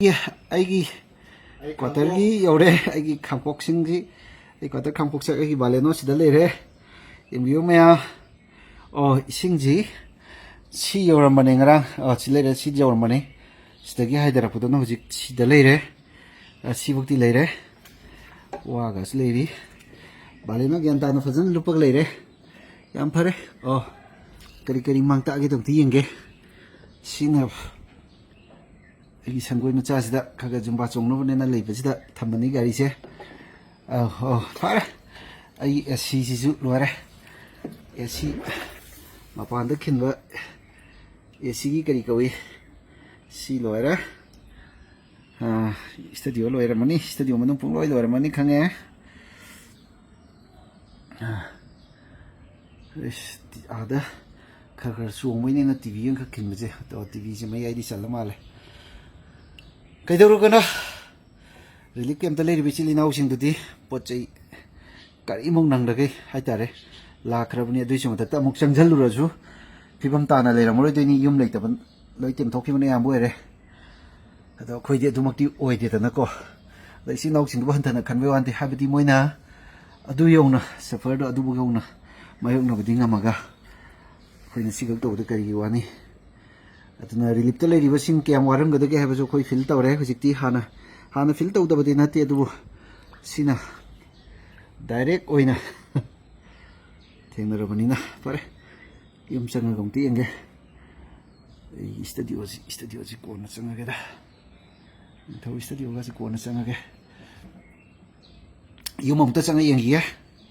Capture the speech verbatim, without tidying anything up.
ꯑꯩꯒꯤ ꯀ꯭ꯋꯥꯇꯔꯒꯤ ꯌꯧꯔꯦ꯫ ꯑꯩꯒꯤ ꯈꯥꯡꯄꯣꯛꯁꯤꯡꯁꯤ, ꯑꯩ ꯀ꯭ꯋꯥꯇꯔ ꯈꯥꯡꯄꯣꯛꯁꯦ ꯑꯩꯒꯤ ꯕꯥꯂꯦꯅꯣ ꯁꯤꯗ ꯂꯩꯔꯦ꯫ ꯌꯦꯡꯕꯤꯌꯨ ꯃꯌꯥꯝ꯫ ꯑꯣ, ꯏꯁꯤꯡꯁꯤ ꯁꯤ ꯌꯧꯔꯝꯕꯅꯦ ꯉꯔꯥꯡ꯫ ꯑꯣ, ꯁꯤ ꯂꯩꯔꯦ, ꯁꯤ ꯌꯧꯔꯝꯕꯅꯦ꯫ ꯁꯤꯗꯒꯤ ꯍꯥꯏꯊꯔꯛꯄꯗꯨꯅ ꯍꯧꯖꯤꯛ ꯁꯤꯗ ꯂꯩꯔꯦ꯫ ꯑ, ꯁꯤꯐꯧꯗꯤ ꯂꯩꯔꯦ꯫ ꯋꯥꯒꯁꯨ ꯂꯩꯔꯤ꯫ ꯕꯥꯂꯦꯅꯣ ꯒ꯭ꯌꯥꯟ ꯇꯥꯅ ꯐꯖꯅ ꯂꯨꯞꯄꯒ ꯂꯩꯔꯦ꯫ ꯌꯥꯝ ꯐꯔꯦ꯫ ꯑꯣ, ꯀꯔꯤ ꯀꯔꯤ ꯃꯥꯡ ꯇꯥꯛꯑꯒꯦꯗꯣ ꯑꯝꯇ ꯌꯦꯡꯒꯦ꯫ ꯁꯤꯅ ꯑꯩꯒꯤ ꯁꯪꯒꯣꯏ ꯃꯆꯥꯁꯤꯗ ꯈꯔ ꯈꯔ ꯖꯨꯝꯕꯥ ꯆꯣꯡꯅꯕꯅꯦꯅ ꯂꯩꯕꯁꯤꯗ ꯊꯝꯕꯅꯤ ꯒꯥꯔꯤꯁꯦ꯫ ꯑꯧ, ꯑꯧ, ꯐꯔꯦ꯫ ꯑꯩ ꯑꯦ ꯁꯤꯁꯤꯁꯨ ꯂꯣꯏꯔꯦ꯫ ꯑꯦ ꯁꯤ ꯃꯄꯥꯟꯗ ꯈꯤꯟꯕ, ꯑꯦ ꯁꯤꯒꯤ ꯀꯔꯤ ꯀꯧꯏ? ꯁꯤ ꯂꯣꯏꯔꯦ꯫ ꯑꯥ, ꯁ꯭ꯇꯨꯗꯤꯑꯣ ꯂꯣꯏꯔꯝꯃꯅꯤ꯫ ꯁ꯭ꯇꯨꯗꯤꯑꯣ ꯃꯅꯨꯡ ꯄꯨꯡꯂꯣꯏ ꯂꯣꯏꯔꯝꯃꯅꯤ ꯈꯪꯉꯦ꯫ ꯑꯥ, ꯑꯩꯁ, ꯑꯥꯗ ꯈꯔ ꯈꯔ ꯆꯣꯡꯕꯩꯅꯦꯅ ꯇꯤ ꯚꯤ ꯑꯃꯈꯛ ꯈꯤꯟꯕꯁꯦ꯫ ꯑꯗꯣ ꯇꯤ ꯚꯤꯁꯦ ꯃꯌꯥꯏꯗꯤ ꯆꯜꯂ ꯃꯥꯜꯂꯦ꯫ ꯀꯩꯗꯧꯔꯒꯅ ꯔꯤꯂꯤꯐ ꯀꯦꯝꯞꯇ ꯂꯩꯔꯤꯕ ꯏꯆꯤꯜ ꯏꯅꯥꯎꯁꯤꯡꯗꯨꯗꯤ ꯄꯣꯠ ꯆꯩ ꯀꯔꯤꯃꯨꯛ ꯅꯪꯗꯒꯩ ꯍꯥꯏꯇꯥꯔꯦ ꯂꯥꯛꯈ꯭ꯔꯕꯅꯤ꯫ ꯑꯗꯨꯏꯁꯨ ꯃꯊꯛꯇ ꯑꯃꯨꯛ ꯆꯪꯁꯤꯜꯂꯨꯔꯁꯨ ꯐꯤꯕꯝ ꯇꯥꯅ ꯂꯩꯔꯝꯃꯔꯣꯏꯗꯣꯏꯅꯤ꯫ ꯌꯨꯝ ꯂꯩꯇꯕ ꯂꯣꯏ ꯇꯦꯝꯊꯣꯛꯈꯤꯕꯅ ꯑꯌꯥꯝꯕ ꯑꯣꯏꯔꯦ꯫ ꯑꯗꯣ ꯑꯩꯈꯣꯏꯗꯤ ꯑꯗꯨꯃꯛꯇꯤ ꯑꯣꯏꯗꯦꯗꯅꯀꯣ꯫ ꯑꯗ ꯏꯆꯤꯜ ꯏꯅꯥꯎꯁꯤꯡꯗꯨꯕꯨ ꯍꯟꯊꯅ ꯈꯟꯕꯩ ꯋꯥ ꯅꯠꯇꯦ, ꯍꯥꯏꯕꯗꯤ ꯃꯣꯏꯅ ꯑꯗꯨ ꯌꯧꯅ ꯁꯐꯔꯗꯣ ꯑꯗꯨꯕꯨ ꯌꯧꯅ ꯃꯥꯌꯣꯛꯅꯕꯗꯤ ꯉꯝꯃꯒ ꯑꯩꯈꯣꯏꯅ ꯁꯤꯈꯛ ꯇꯧꯕꯗ ꯀꯔꯤꯒꯤ ꯋꯥꯅꯤ? ꯑꯗꯨꯅ ꯔꯤꯂꯤꯐꯇ ꯂꯩꯔꯤꯕꯁꯤꯡ ꯀꯌꯥꯝ ꯋꯥꯔꯝꯒꯗꯒꯦ ꯍꯥꯏꯕꯁꯨ ꯑꯩꯈꯣꯏ ꯐꯤꯜ ꯇꯧꯔꯦ ꯍꯧꯖꯤꯛꯇꯤ꯫ ꯍꯥꯟꯅ, ꯍꯥꯟꯅ ꯐꯤꯜ ꯇꯧꯗꯕꯗꯤ ꯅꯠꯇꯦ, ꯑꯗꯨꯕꯨ ꯁꯤꯅ ꯗꯥꯏꯔꯦꯛ ꯑꯣꯏꯅ ꯊꯦꯡꯅꯔꯕꯅꯤꯅ꯫ ꯐꯔꯦ, ꯌꯨꯝ ꯆꯪꯉꯒ ꯑꯃꯨꯛꯇ ꯌꯦꯡꯒꯦ꯫ ꯑꯩ ꯁ꯭ꯇꯨꯗꯤꯑꯣꯁꯤ, ꯁ꯭ꯇꯨꯗꯤꯑꯣꯁꯤ ꯀꯣꯟꯅ ꯆꯪꯉꯒꯦꯗ꯫ ꯅꯤꯡꯊꯧ ꯁ꯭ꯇꯨꯗꯤꯑꯣꯒꯁꯤ ꯀꯣꯟꯅ ꯆꯪꯉꯒꯦ꯫ ꯌꯨꯝ ꯑꯃꯨꯛꯇ ꯆꯪꯉ ꯌꯦꯡꯈꯤꯒꯦ꯫